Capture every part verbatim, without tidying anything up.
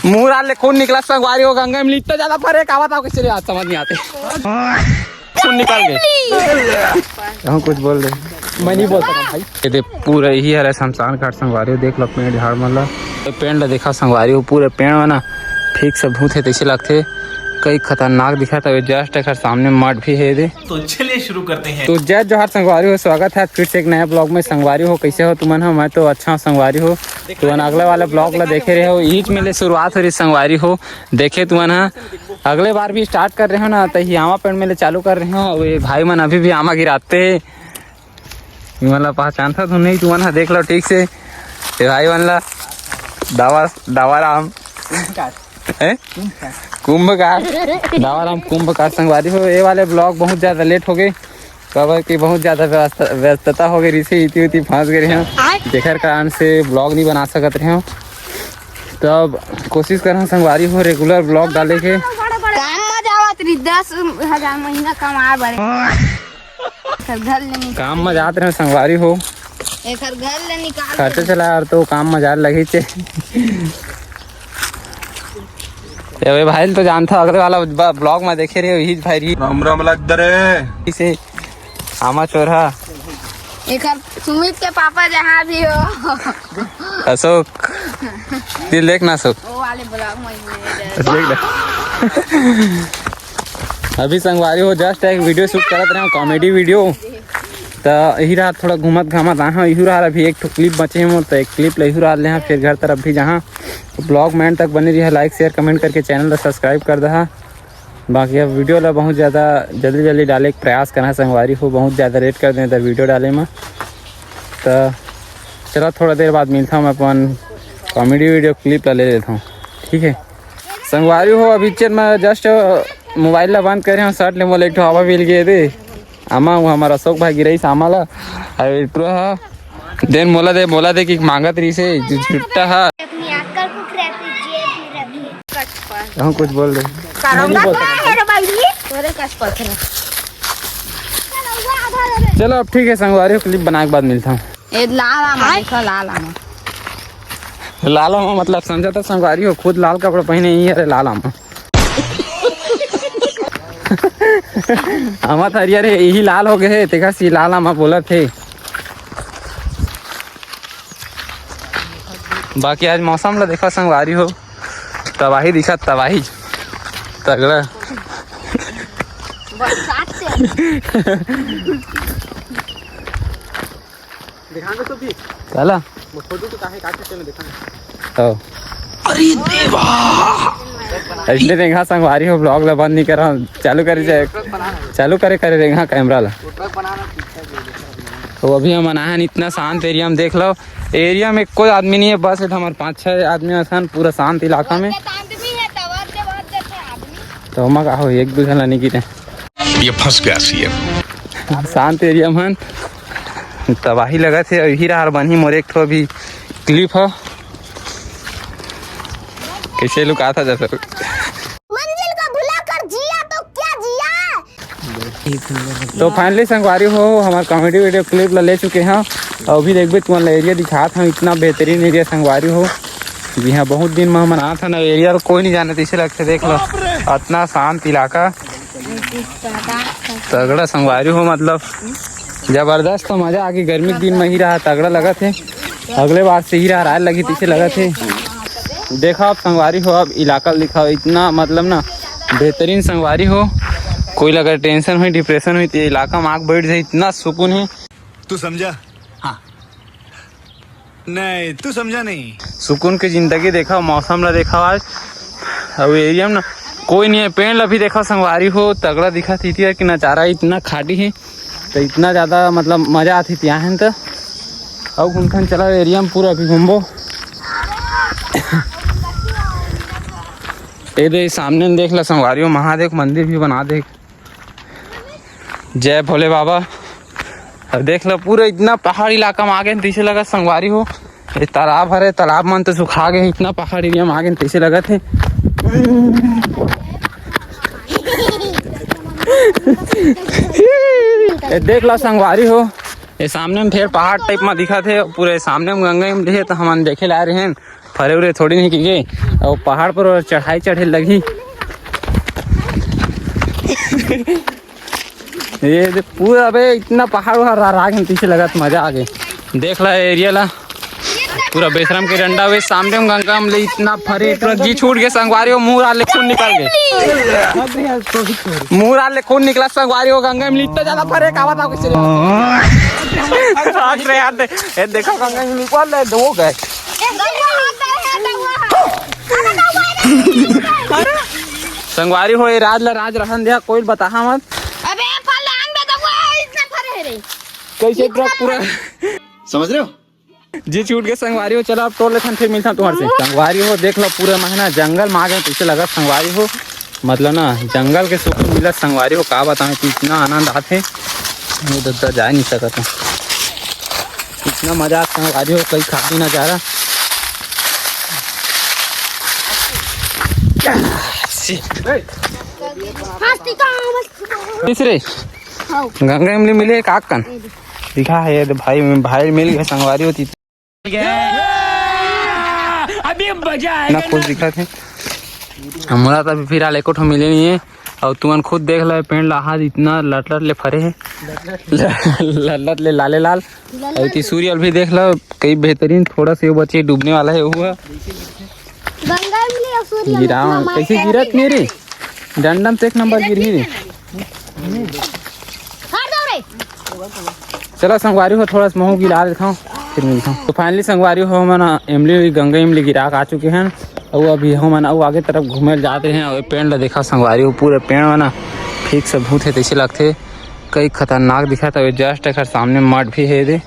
मुंह डाल ले, खून निकला संगवारी हो गंगा में, इतना ज्यादा फर्क आवत हो, किसी आज समझ नहीं आते। खून निकाल दे। हम कुछ बोल रहे। मैं नहीं बोल सकता भाई। ये दे, पूरा यही हरे शमशान घाट संगवारी हो, देख लो पेड़ झाड़ मन ला। ये पेड़ ला देखा संगवारी हो, पूरे पेड़ में ना ठीक से भूत है तैसे लगथे। कई खतरनाक दिखत हवे, just एकर सामने मठ भी है दे। तो चलिए शुरू करते हैं। तो जय जोहार संगवारी हो, स्वागत है फिर से एक नया ब्लॉग में। संगवारी हो, कैसे हो तुमन? हम, मैं तो अच्छा हूँ संगवारी हो। तुमन अगले वाले ब्लॉग ला देखे रहे हो, इही में ले शुरुआत हो रही संगवारी हो। देखे तुमन हा, अगले बार भी स्टार्ट कर रहे हो ना, तो ही आमा पेड़ में ले चालू कर रहे हो। अउ ये भाई मन अभी भी आमा गिराते हैं। ये वाला पहचानता तो नहीं, तुमन हा देख लो ठीक से। ये भाई मन ला दावा, दावा राम। हैं? कुंभकार। दावा राम कुंभकार संगवारी हो। ये वाले ब्लॉग बहुत ज्यादा लेट हो गए, काबर कि बहुत ज्यादा व्यस्त-, व्यस्तता हो गई रही, इति उति फंस गए रहे हो, जेकर कारण से ब्लॉग नहीं बना सकत रहे हो। तो अब कोशिश करहा संगवारी हो रेगुलर ब्लॉग डाले के। काम में जावत रही, दस हजार महीना कमा बड़े। एकर घर ले निकाल। काम में जात रहे संगवारी हो। एकर घर ले निकाल। खर्चा चला यार, तो काम में जाए लगी चे। ए भाई तो जानता, अगले वाला ब-, ब्लॉग में देखे रहे, यही भाई रही। राम राम लग रे। इसे आमा चोरहा। एकर सुमित के पापा जहाँ भी हो। अशोक, दिल देखना अशोक। वो वाले ब्लॉग में ही मिले। देख ले। अभी संगवारी हो, just एक वीडियो शूट करत रहे, कॉमेडी वीडियो। त यही रात थोड़ा घूमत घामत आहा, इहू रात अभी एक ठो क्लिप बचे हे मोर, त एक क्लिप ले इहू रात ले हा, फिर घर तरफ भी जाहा। ब्लॉग में end तक बने रहा, लाइक शेयर कमेंट करके चैनल ला सब्सक्राइब कर दहा। बाकी अब वीडियो ला बहुत ज़्यादा जल्दी जल्दी डाले के प्रयास करना संगवारी हो, बहुत ज़्यादा लेट कर दें इधर वीडियो डाले में। त चला थोड़ा देर बाद मिलता हूँ, मैं अपन कॉमेडी वीडियो क्लिप ला ले लेता हूँ, ठीक है संगवारी हो। अभी चल मैं just मोबाइल ला बंद करे हूँ, सट ले मोला एक ठो हवा मिल गए दे। आमा वो हमारा अशोक भाई गिरई सामा ला, अरे टुरा हा। देन मोला दे, मोला दे कि मांगत रही से, जो छुट्टा हा। अपनी अक्कल को क्रैप कीजिए, अपनी रखिए। हम कुछ बोल रहे। करौंदा क्या है रे भाई? तोरे कस पत्थर। चलो अब ठीक है संगवारी हो, क्लिप बना के बाद मिलता हूँ। ए लाल आमा, देखो लाल आमा। लाल आमा मतलब समझा था संगवारी हो, खुद लाल कपड़ा पहने ही, अरे लाल आमा। आमा थरिया रे, यही लाल हो गए हे, तेखर से लाल आमा बोलत हे। बाकी आज मौसम ला देखा संगवारी हो, तबाही दिखा, तबाही। तगड़ा। बरसात से। दिखाना तो भी। काला? वो फोटो तो काहे काटे से मैं दिखाना। ओ। अरे देवा। इसने देखा संगवारी हो, ब्लॉग ला बंद नहीं करा, चालू करे जाए, चालू करे करे देखा कैमरा ला। तो अभी हम आना है इतना शांत एरिया में, देख लो एरिया में कोई आदमी नहीं है, बस है हमारे पाँच छः आदमी आसान, पूरा शांत इलाका में। आदमी है, तो और जब, और जब है आदमी। तो हम का हो, एक दो झन ला नहीं गिरे। ये फंस गया सीएम। शांत एरिया मन तबाही लगत हे। अउ यही रहर बनही मोर एक ठो अभी क्लिप ह। कैसे लुकात हे जैसे। मंजिल को भुलाकर जिया तो क्या जिया। तो फाइनली संगवारी हो, हमार कॉमेडी वीडियो क्लिप ला ले चुके हैं। अउ अभी देखबे तुमन ला एरिया दिखात हूँ, इतना बेहतरीन एरिया संगवारी हो। जी हाँ, बहुत दिन में हमन आत हन, एरिया कोई नहीं जाने, तैसे लगते देख लो, इतना शांत इलाका। तगड़ा संगवारी हो, मतलब जबरदस्त मजा आके गर्मी के दिन में ही रहा, तगड़ा लगत हे। अगले बार से ही रहा, राय लगी पीछे लगत हे। देखा आप संगवारी हो, अब इलाका दिखाओ, इतना मतलब ना बेहतरीन संगवारी हो। कोई अगर टेंशन हुई, डिप्रेशन हुई, तो ये इलाका में आके बैठ जाए, इतना सुकून है। तू समझा? हाँ। नहीं, तू समझा नहीं। सुकून के जिंदगी देखा, मौसम ला देखा आज। अउ एरिया में ना कोई नहीं है, पेड़ ला भी देखा संगवारी हो, तगड़ा दिखा थी कि नजारा इतना खाटी है, तो इतना ज़्यादा मतलब मज़ा आती थी यहाँ तो। अब घूमथन चला एरिया में पूरा अभी घूमबो। ये दे सामने में देख ला संगवारी हो, महादेव मंदिर भी बना दे। जय भोले बाबा। अब देख लो पूरा इतना पहाड़ इलाका में आ गए, तैसे लगा संगवारी हो। ये तालाब हरे, तालाब मन तो सुखा गए, इतना पहाड़ एरिया में आ गए, तैसे लगत हे। ये देख लो संगवारी हो, ये सामने में ढेर पहाड़ टाइप में दिखत हे, पूरे सामने में गंगा जी हे, तो हमन देखे ला रहे हैं। फरे उरे थोड़ी नहीं की गए, और पहाड़ पर चढ़ाई चढ़े लगी। ये दे पूरा, अबे इतना पहाड़ वहाड़ रहा, राग में पीछे लगा तो मजा आ गए। देख ला एरिया ला, पूरा बेसरम के डंडा हुए सामने में गंगा में ले इतना फरे, पूरा जी छूट गए संगवारी हो, मुंह रात ले खून निकल गए। मुंह रात ले खून निकला संगवारी हो, गंगा में इतना ज्यादा फरे, का बताओ कैसे। रे यार, दे-, ये देखो गंगा में निकल ले, दो गए। संगवारी हो, ये राज ला राज रहन दिया, कोई बताहा मत। अबे फलान बे दबुआ, इतना फरे है रे। कैसे पूरा, पूरा समझ रहे हो? जी छूट के संगवारी हो, चलो अब तोड़ लेथन, फिर मिलथन तुम्हारे से। संगवारी हो, देख लो पूरा महीना जंगल में आ गए, कैसे लगा संगवारी हो, मतलब ना जंगल के सुकून मिला संगवारी हो, का बताऊं कि इतना आनंद आथे, वो तो, तो जा नहीं सकता। इतना मजा आता है भाई, कहीं खाती ना जा रहा। तीसरे गंगा इमली मिले एक आग कन दिखा है, ये तो भाई, भाई मिल गए, संगवारी होती। अभी मजा आएगा ना, खुश दिखा थे। हमारा तो अभी फिलहाल एको ठो मिले नहीं है। और तुमन खुद देख लो, पेड़ ला हाथ इतना लटलट ले फरे है। लटलट ले लाले लाल। और इति सूर्य भी देख लो, कई बेहतरीन, थोड़ा सा ये बचे डूबने वाला है हुआ। गंगा में ले सूर्य गिरा, कैसे गिरत नहीं रे? डंडम से एक नंबर गिर ही रे। हट जाओ रे। चलो संगवारी हो, थोड़ा सा महू गिला देता हूँ, फिर मिलता हूँ। तो फाइनली संगवारी हो, हमन इमली, गंगा इमली गिरा के आ चुके हैं। और अभी हमन अउ आगे तरफ घूमे ल जाते हैं। और पेड़ ला देखा संगवारी हो, पूरे पेड़ में ना फिक्स भूत है तैसे लगथे, कई खतरनाक दिखत हवे। जस्ट एकर सामने मठ भी है दे।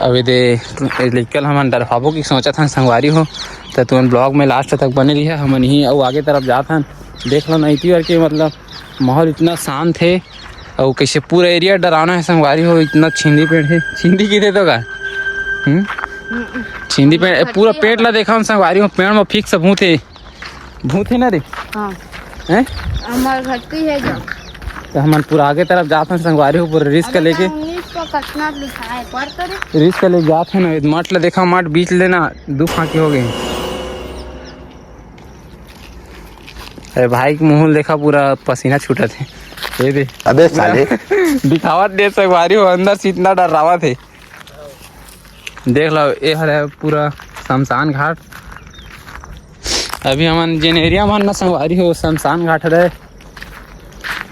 अभी दे लइका ल हमन डरवाबो कि सोचत हन संगवारी हो, त तुमन ब्लॉग में लास्ट तक बने रहिए। हमन ही अउ आगे तरफ जात हन, देख लो ना इति बार के मतलब माहौल इतना शांत है। अउ कैसे पूरा एरिया डरावना है संगवारी हो, इतना छिंदी पेड़ है। छिंदी की दे तो का? हम्म? छिंदी पेड़, ए, पूरा पेड़ ला देखा हम संगवारी हो, पेड़ में फिक्स भूत है। भूत है ना रे? हाँ। हैं? हमार घट्टी है जो। तो हमन पूरा आगे तरफ जात हन संगवारी हो, पूरा रिस्क अरे लेके। उन्नीस सौ कतना लिखा है, पढ़ तो रे। रिस्क लेके जात हन, मठ ला देखा, मठ बीच लेना दू फांकी हो गए। अरे भाई के मुंह देखा, पूरा पसीना छूटत है। ये दे। अबे साले। दिखावत दे संगवारी हो, अंदर से इतना डरावत है। देख लो, ये हरे पूरा शमशान घाट। अभी हमन जेन एरिया मन ना संगवारी हो, शमशान घाट हरे,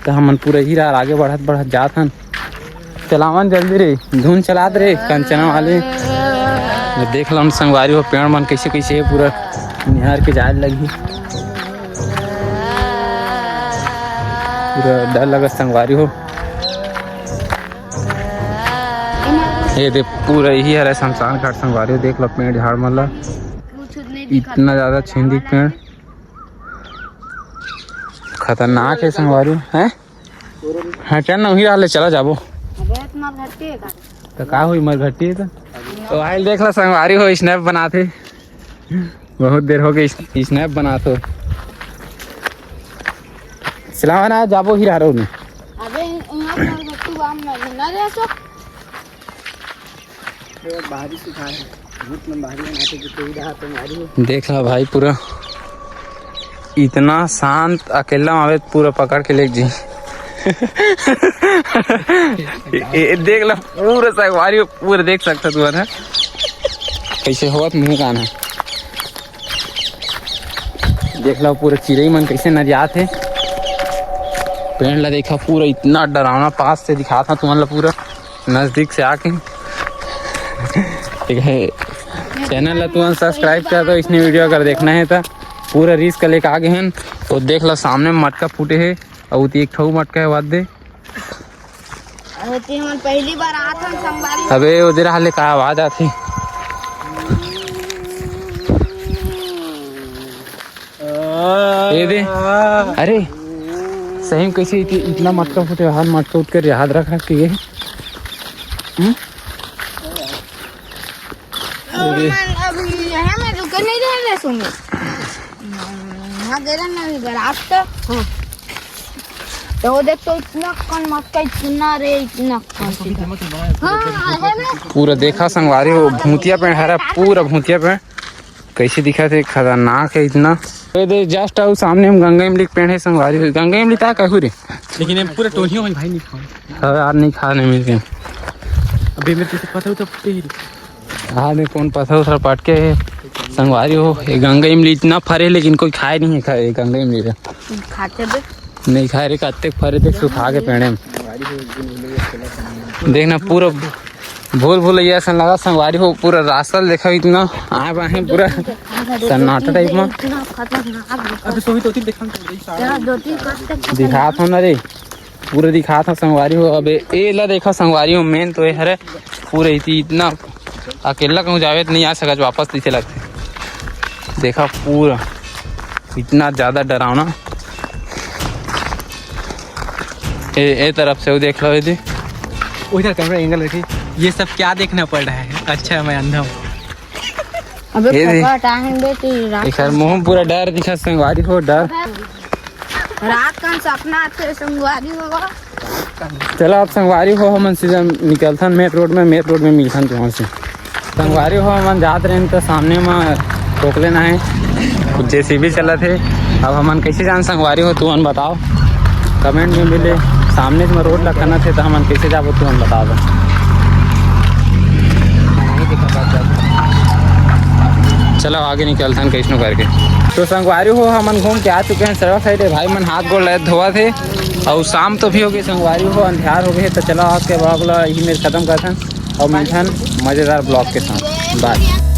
तो हमन पूरा ही रार आगे बढ़त बढ़त जात हन। चलावन जल्दी रे, धुन चलात रे कंचना वाले। ये देख लो संगवारी हो, पेड़ मन कैसे कैसे है, पूरा निहार के जाए लगही। पूरा डर लगत संगवारी हो। ये दे पूरा यही हरे शमशान घाट संगवारी हो, देख लो पेड़ झाड़ मन ला, इतना ज्यादा छिंदी पेड़, खतरनाक है संगवारी हो, हैं? हाँ चल ना, वही रहले चला जाबो। अबे इतना घट्टी है का? तो का हुई, मर घट्टी है तो। तो भाई देख लो संगवारी हो, स्नैप बनाते। बहुत देर हो गई इस-, स्नैप बनात हो। सिलावा ना जाबो हीरा रोड में। अबे, इन-, इहाँ पर तू आम ना, ना रे सो। ये बाहरी सुखा है। भूत मन बाहरी बनाते कि कोई रहा तो मारी। देख ला भाई, पूरा इतना शांत, अकेला में आवे तो पूरा पकड़ के लेके जी। ए, ए, देख ला, पूरा संगवारी, पूरा देख सकता तू, है ना? कैसे होत मुंह कान है। देख लो पूरा चिरई मन कैसे नरियात हे। पेड़ ला देखा, पूरा इतना डरावना पास से दिखात हा तुमन ला पूरा नजदीक से आके। ठीक है, चैनल ला तुमन सब्सक्राइब कर दो, इसने वीडियो अगर देखना है तो। पूरा रिस्क लेके आ गए हैं। तो देख लो सामने मटका फूटे है, और एक ठो मटका है, वाद दे। अरे, ते हमन पहली बार आत हन संगवारी। अबे, उधर हाले का आवाज आथे? ए दे। अरे, सही में कैसे इत-, इतना मटका फूटे, हाल मटका उठ कर याद रखा कि ये। हम्म? अरे। मन अभी यहाँ में रुके नहीं रहे रे सुनो। हाँ, दे रहा ना अभी बरात तो। हाँ। तो वो देख तो इतना कन मटका, इतना रे, इतना कन। हाँ, है ना? पूरा देखा संगवारी हो, भूतिया पेड़ हरा, पूरा भूतिया पेड़। कैसे दिखत हे, खतरनाक है इतना। ये दे just आऊ सामने में गंगा इमली के पेड़ है संगवारी हो। गंगा इमली ता कहू रे? लेकिन ये पूरा टोलियों में भाई नहीं खाओ। हाँ यार, नहीं खाने मिल गए। अबे मेरे को पता हो तो तेरी। हाँ, नहीं कौन पता हो सर पटके है संगवारी हो। ये गंगा इमली इतना फरे लेकिन कोई खाए नहीं है, खाए गंगा इमली रे। खाते बे। नहीं खाए रे, कत्ते फरे देख सुखा के पेड़े में। देखना पूरा भूल भुलैया असन लगा संगवारी हो, पूरा रास्ता ल देखा इतना आए बाहे पूरा सन्नाटा टाइप में। इतना खतरनाक दिखा। अबे सोही तो दिखा। तेरा दो तीन कब तक खतरनाक? दिखात हो ना रे, पूरा दिखात हो संगवारी हो। अबे ए ला देखा संगवारी हो, मेन तो ये हरे पूरा इति-, इतना अकेला कहूँ जावे तो नहीं आ सकत वापस, इसे लगते। देखा पूरा इतना ज्यादा डरावना। ए, ए तरफ से वो देख लो यदि। उधर कैमरा एंगल रखी। ये सब क्या देखना पड़ रहा है? अच्छा, मैं अंधा हूँ। अबे ये दे। फोकट आहे बे, तू रात एक हर मुंह पूरा डर दिखा संगवारी हो, डर। रात का सपना आते संगवारी हो। चला अब संगवारी हो, हमन सीधा निकलथन मेन रोड में, मेन रोड में मिलथन तुमन से। संगवारी हो, हमन जात रहेन त सामने म रोक लेना है, जेसीबी चलत हे। अब हमन कैसे जान संगवारी हो, तुमन बताओ कमेंट में मिले। सामने में रोड ला खनत हे त हमन कैसे जाबो, तुमन बताओ। चलो आगे निकलथन कैसनो करके। तो संगवारी हो, हमन घूम के आ चुके हैं सड़क साइड। भाई मन हाथ गोड़ लय धोवत हे। अउ शाम तो भी हो गई संगवारी हो, अंधियार हो गए, तो चलो आज के vlog ला यही मेर खत्म करथन अउ मिलथन मजेदार vlog के साथ। बाय।